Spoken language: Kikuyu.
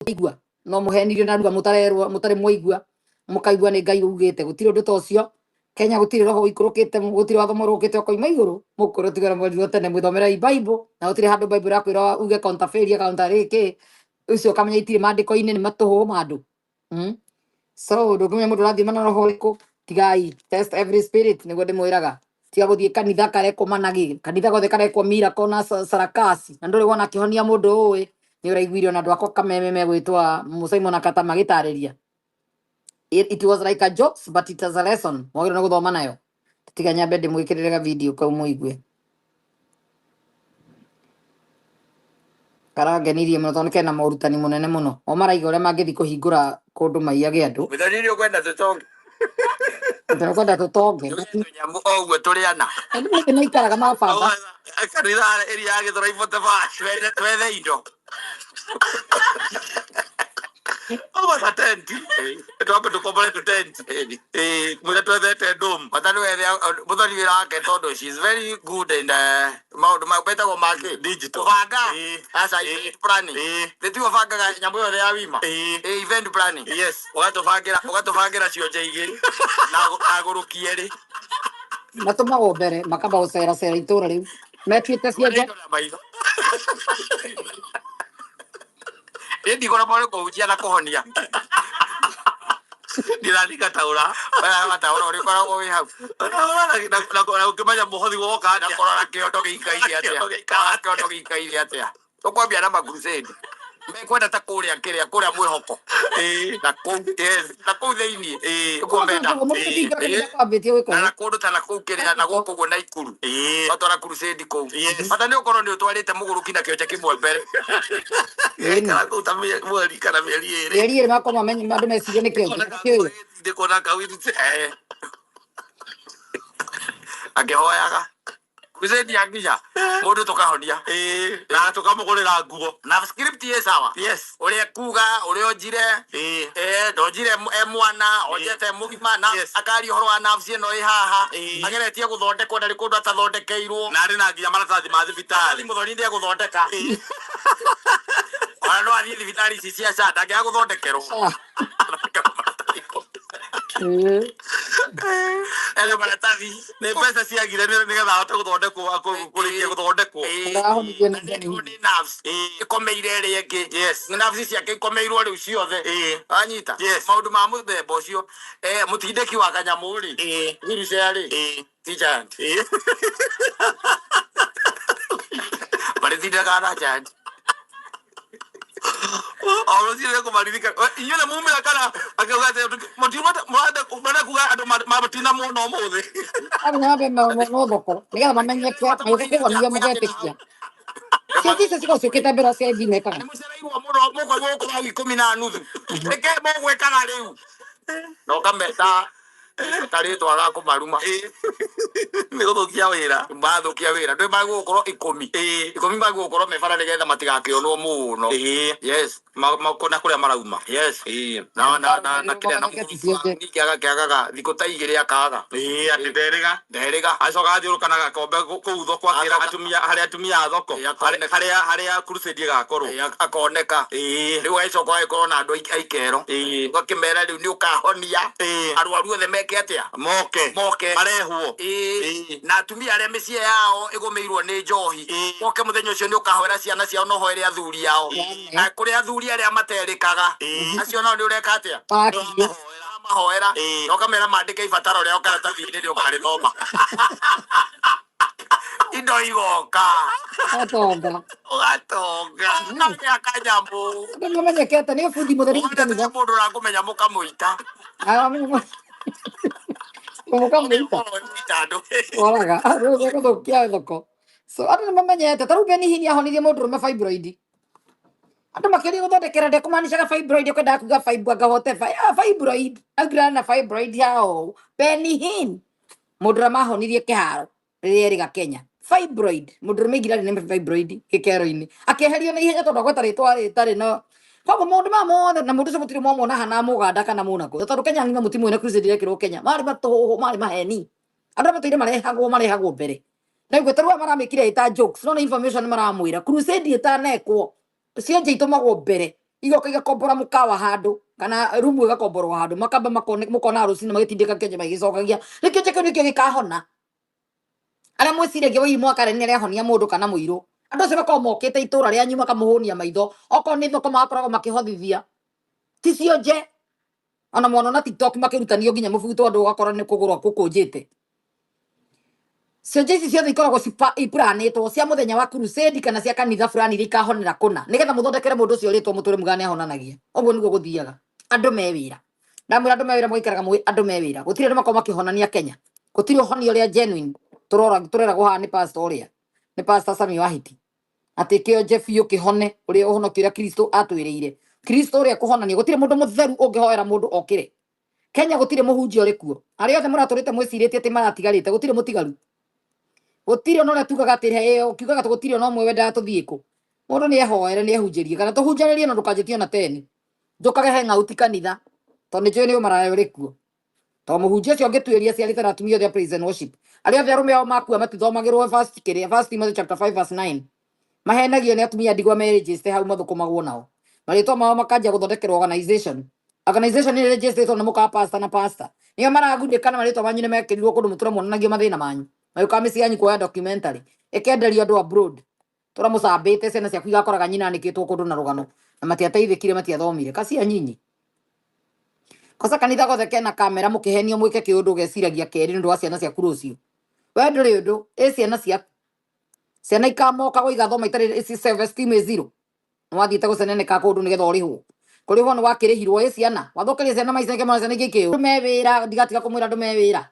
Mũtaigua no mũhenirio na ruga mũtarerwo mũtarĩ mwaigua, mũkaigua nĩ Ngai ugĩte. Gũtirĩ ũndũ ta ũcio Kenya, gũtirĩ roho ũikũrũkĩte, gũtirĩ watho mwerũ ũkĩte ũkoima igũrũ. Mũkũrũ tigara mwerirwo tene mwĩthomerei Bible, na gũtirĩ handũ Bible ĩrakwĩra uge counter failure, counter rĩkĩ ũcio ũkamenya itirĩ maandĩko-inĩ, nĩ matũhũ mandũ. So ndũngĩmenya mũndũ ũrathiĩ mana roho ũrĩkũ. Tigai, test every spirit, nĩguo ndĩmwĩraga. Tiga gũthiĩ kanitha karekwo managĩ, kanitha gothe karekwo miracle na sarakasi, na ndũrĩ wona akĩhonia mũndũ. Ũĩ nĩ ũraiguire ona andũ akwa kameme megwĩtwa Simon Akata magĩtarĩria. It was like a jokes, but it was a lesson mwagĩrĩirwo nĩ gũthoma nayo. Tiga nyambe ndĩmwĩkĩrĩre ga video kau mũigue, karangenirie mũno tondũ kena morutani mũnene mũno. O maraiga ũrĩa mangĩthiĩ kũhingũra kũndũ maiyage andũ. Mũthoni, nĩ ũkwenda tũtonge? Tũkwenda tũtonge. Tũnyamũ o ũguo tũrĩ ana. Andũ nĩkĩ maikaraga mabanga? Kanitha ĩrĩa ya Gĩthũrai 45, twethe indo Ũgwetha tenti, twambe tũkombore tũtenti mwĩre twethete ndũmu. Bata nĩ wethe mũthoni wĩra wake, tondũ she is very good in maũndũ ma betagwo make Digital. Kũbanga. Aca, event planning. Nĩ tiwe ũbangaga nyamũ yothe ya wima? Event planning. Yes. Ũgatũbangĩra cionje igĩrĩ na agũrũki erĩ. Matũmagwo mbere makamba gũceracera itũra rĩu metuĩte cionje. Indo na maitho niĩ ndigũra nĩ kũhunjia na kũhonia. Ndĩrathiĩ ngataũra. Gataũra ũrĩa ũkoragwo wĩ hau. Na ũkĩmenya mũhothi woka na atĩa. Kũrora kĩondo gĩikaire atĩa. Kĩondo gĩikaire. Kĩondo gĩikaire atĩa. Tũkwambia na makrusade mekwenda ta kũrĩa kĩrĩa kũrĩa mwĩhoko na kũu, yes, na kũu thĩiniĩ nĩkuo menda. Kwambĩtie gwĩka na ũguo. Kũndũ ta na kũu kĩrĩa na gũkũ ũguo na Ikuru, watwara crusade kũu, Yes. bata nĩ ũkorwo nĩ ũtwarĩte mũgũrũki na kĩonje kĩmwe mbere. Kana kũu ta mweri kana mĩeri 2. Mĩeri 2 makorwo mamenye andũ mecirie nĩ kĩonje kĩũĩ. Ndĩkuona kawiri. Akĩhoyaga crusade ya nginya mũndũ tũkahonia. Na tũkamũgũrĩra nguo. Na script ĩ sawa. Ũrĩa kuga ũrĩa onjire, ndonjire e mwana, onjete mũgima na akaria ũhoro wa nerves ĩno ĩ haha, ageretie gũthondekwo, ndarĩ kũndũ atathondekeirwo. Na arĩ na nginya maratathi ma thibitarĩ. Mũthoni ndegũthondeka, ona no athiĩ thibitarĩ ici cia SHA, ndangĩaga gũthondekerwo. Ena maratathi. Nĩ mbeca ciagire nĩgetha ahote gũthondekwo, kũrĩkia gũthondekwo. Ũrahonirio nĩ Na nĩ nerves ikomeire ĩrĩa ĩngĩ. Nerves ciake ikomeirwo rĩu ciothe. Anyita. Yes. Maũndũ ma mũthemba ũcio, mũtindĩki wa kanyamũ rĩ, wheelchair rĩ, ti giant, marĩtindĩkaga na giant. O rũcinĩ kũmaririkana inyuĩ nĩ mumĩra kana akauga atĩ mũrenda kuga andũ matina muona ũmũthĩ. Amenya mambe no thoko nĩgetha mamenyeke magĩũka kũhonia mũgetĩkia. Cionje icio cikoragwo ciũkĩte mbere cia IB mekaga. Nĩ mũcereirwo mũno, mũkaigua gũkũ thaa 10:30 nĩkĩ mũgwĩkaga rĩu na ũkameta karĩtwa ga kũmaruma. Nĩ gũthũkia wĩra. Mathũkia wĩra, ndwĩ magũgũkorwo 10, 10 magũgũkorwo me bara nĩgetha matigakĩonwo mũno. Yes. Na kũrĩa marauma. Yes, na kĩrĩa na Mamenyeke ti cionje. ningĩ agakĩagaga thikũ ta 2 akaga. Atĩ nderĩga. Nderĩga. Acoka athiũrũka na gakombe kũu thoko akĩra Acoka- atumia, harĩa atumia a thoko, Akoneka. harĩa crusade ĩgakorwo. Akoneka. Rĩu agĩcoka agĩkorwo na andũ aikero, ũgakĩmera rĩu nĩ ũkahonia arwaru othe meke atĩa? Moke. Moke. Marehwo. Na atumia arĩa mĩciĩ yao ĩgũmĩirwo nĩ njohi moke mũthenya ũcio, nĩ ũkahoera ciana ciao na ũhoere athuri ao. Na kũrĩ athuri arĩa materĩkaga, acio nao nĩ ũreka atĩa? Makirio. Mahoera na ũkamera mandĩke ibataro rĩao karatathi-inĩ, nĩ ũkarĩthoma, indo igoka. Gatonga. Ũgatonga kagĩa kanyamũ. Andũ nĩmamenyekete nĩ bundi mũtheri Wonete kanitha. Mũndũ ũrakũmenya mũkamũita. Mũkamũita. Mũita andũ. Woraga gũthũkia thoko. So andũ nĩmamenyete ta rĩu Benny Hinn ahonirie mũndũrũme fibroid, andũ makĩria gũthondekera ndekũmanicaga fibroid, kwendaga kuga fibro anga whatever ya fibroid, augire na fibroid yao. Benny Hinn, mũndũ ũrĩa mahonirie kĩharo rĩrĩa erĩga Kenya fibroid, mũndũrũme aingĩra nĩ fibroid gĩkero-inĩ, akĩeherio na ihenya tondũ agweta rĩtwa rĩtarĩ no. Koguo maũndũ maya mothe na mũndũ ũcio mũtirĩ mwamwona hana mũganda kana mũnakũ, tondũ Kenya ng'ima mũtimũĩ na crusade irekĩrwo Kenya marĩ matũhũhũ, marĩ maheni. Andũ arĩa matũire marehagwo mbere na igwe tarĩu aya maramĩkire ĩta jokes, no nĩ information maramwĩra crusade ĩtanekwo, cionje itũmagwo mbere. Igoka igakombora mũkawa handũ kana rumu ĩgakomborwo handũ, makamba mũkona rũcinĩ magĩtindĩka kĩonje magĩcokagia rĩ kĩonje kĩu nĩkĩo gĩkahona. Arĩa mwĩciragia Wairimũ wa Karen nĩ arahonia mũndũ kana mũirũ, andũ acio makoragwo mokĩte itũra rĩanyu makamũhũnia maitho, okorwo nĩ thoko magakoragwo makĩhothithia, ti cionje. Ona mwana na TikTok makĩrutanio nginya mũbuto, andũ ũgakora nĩ kũgũrwa kũkũnjĩte. Cionje ici ciothe ikoragwo iplanĩtwo cia mũthenya wa crusade kana cia kanitha fulani iria ikahonera kũna, nĩgetha mũthondekere mũndũ ũcio rĩtwa mũtũre mugaga nĩ ahonanagia. Ũguo nĩguo gũthiaga. Andũ me wĩra, ndamwĩra andũ me wĩra, mũgaikaraga mũĩ andũ me wĩra. Gũtirĩ andũ makoragwo makĩhonania Kenya, gũtirĩ ũhonia ũrĩa genuine tũrora tũreragwo haha nĩ pastor ũrĩa nĩ Pastor Sami Wahiti atĩ kĩonje biũ kĩhone, ũrĩa ũhonokio ũrĩa Kristo atwĩrĩire, Kristo ũrĩa kũhonania. Gũtirĩ mũndũ mũtheru ũngĩhoera mũndũ okĩre Kenya, gũtirĩ mũhunjia ũrĩ kuo. Arĩa othe mũratũrĩte mwĩcirĩtie atĩ maratigarĩte, gũtirĩ mũtigaru, gũtirĩ ona ũrĩa tugaga atĩ he ũkiugaga atĩ gũtirĩ ona ũmwe wendaga tũthiĩ kũ. Mũndũ nĩ ehoere, nĩ ehunjĩrie kana tũhunjanĩrie, no ndũkanjĩtie ona teni njũkage hang'auti kanitha, tondũ nĩ njũĩ nĩ ũmaraya ũrĩ kuo, tondũ mũhunjia ũcio angĩtuĩria aciarĩte na atumia othe a praise and worship, arĩa othe arũme ao makua matithomagĩrwo first kĩrĩa First Timothy chapter 5 verse 9, mahenagio nĩ atumia ndigwa merĩnjĩte hau mathũkũmagwo nao marĩtwa mao makanjia gũthondekerwo organization. Organization nĩ registered nĩ mũka pastor na pastor nĩo maragunĩka na marĩtwa manyu nĩ mekĩrirwo kũndũ mũtũre muonanagio mathĩna manyu, magĩũkaga mĩciĩ yanyu kuoya documentary ĩkenderio andũ abroad. Tũra mũcambĩte ciana ciaku igakoraga nyina anĩkĩtwo kũndũ na rũgano na matiateithĩkire, matiathomire kacia nyinyi kosa. Kanitha gothe kena kamera, mũkĩhenio mwĩke kĩũndũ ũgeciragia kerĩ nĩ ũndũ wa ciana ciaku rũciũ. We ndũrĩ ũndũ ĩ ciana ciaku, ciana ikamoka gwo igathoma itarĩ self esteem ĩ zero. Nĩ wathiĩte gũceneneka kũndũ nĩgetha ũrĩhwo, kũrĩhwo nĩ wakĩrĩhirwo ĩ ciana wathũkĩria ciana maica nĩkĩo mwana ciana ingĩ ikĩũ. Andũ me wĩra, ndigatiga kũmwĩra andũ me wĩra.